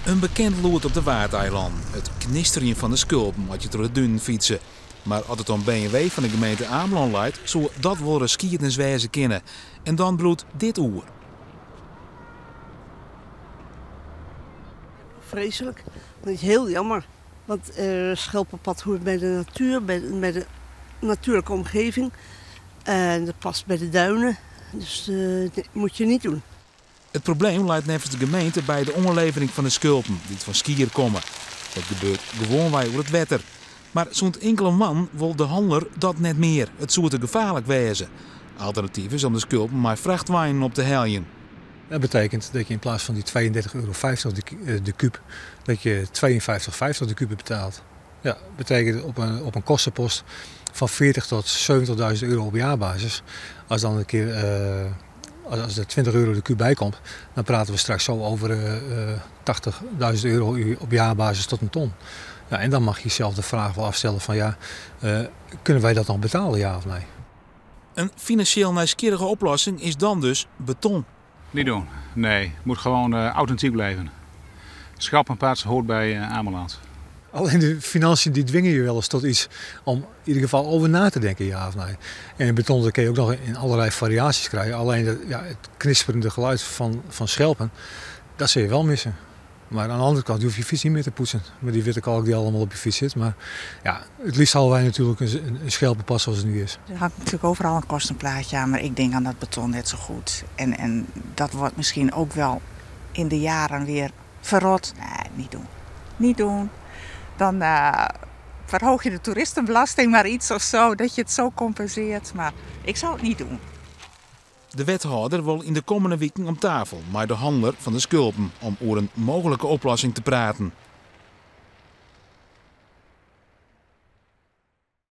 In bekend lûd op de Waadeilannen, it knisterjen fan de skulpen as je troch de dunen fytse. Mar as it oan B en W fan de gemeente Amelân leit, soe dat wolris skiednis wêze kinne. En dan bliuwt dit oer. Vreselijk. Dat is heel jammer. Want schelpenpad hoort bij de natuur, bij de natuurlijke omgeving. En dat past bij de duinen. Dus dat moet je niet doen. It probleem leit neffens de gemeente by de oanlevering fan de skulpen dy't fan Skier komme. Dat gebeurt gewoanwei oer it wetter. Mar sûnt inkele moannen wol de hanneler dat net mear, it soe te gefaarlik wêze. Alternatyf is om de skulpen mei frachtweinen op te heljen. Dat betekent dat je in plaats van die 32,50 euro de kuub, dat je 52,50 de kuub betaalt. Ja, betekent op een kostenpost van 40 tot 70.000 euro op jaarbasis. Als dan een keer, als er 20 euro de kuub bij komt, dan praten we straks zo over 80.000 euro op jaarbasis tot een ton. Ja, en dan mag je jezelf de vraag wel afstellen van ja, kunnen wij dat nog betalen, ja of nee? Een financieel nijsgjirrige oplossing is dan dus beton. Niet doen, nee. Het moet gewoon authentiek blijven. Schelpenpad hoort bij Ameland. Alleen de financiën die dwingen je wel eens tot iets om in ieder geval over na te denken, ja of nee. En in beton dat kun je ook nog in allerlei variaties krijgen. Alleen het knisperende geluid van schelpen, dat zul je wel missen. Maar aan de andere kant, je hoeft je fiets niet meer te poetsen met die witte kalk die allemaal op je fiets zit. Maar het liefst hadden wij natuurlijk een schelpenpad zoals het nu is. Er hangt natuurlijk overal een kostenplaatje aan, maar ik denk aan dat beton net zo goed. En dat wordt misschien ook wel in de jaren weer verrot. Nee, niet doen. Niet doen. Dan verhoog je de toeristenbelasting maar iets of zo, dat je het zo compenseert. Maar ik zou het niet doen. De wethouder wil in de komende weken om tafel met de handler van de skulpen om over een mogelijke oplossing te praten.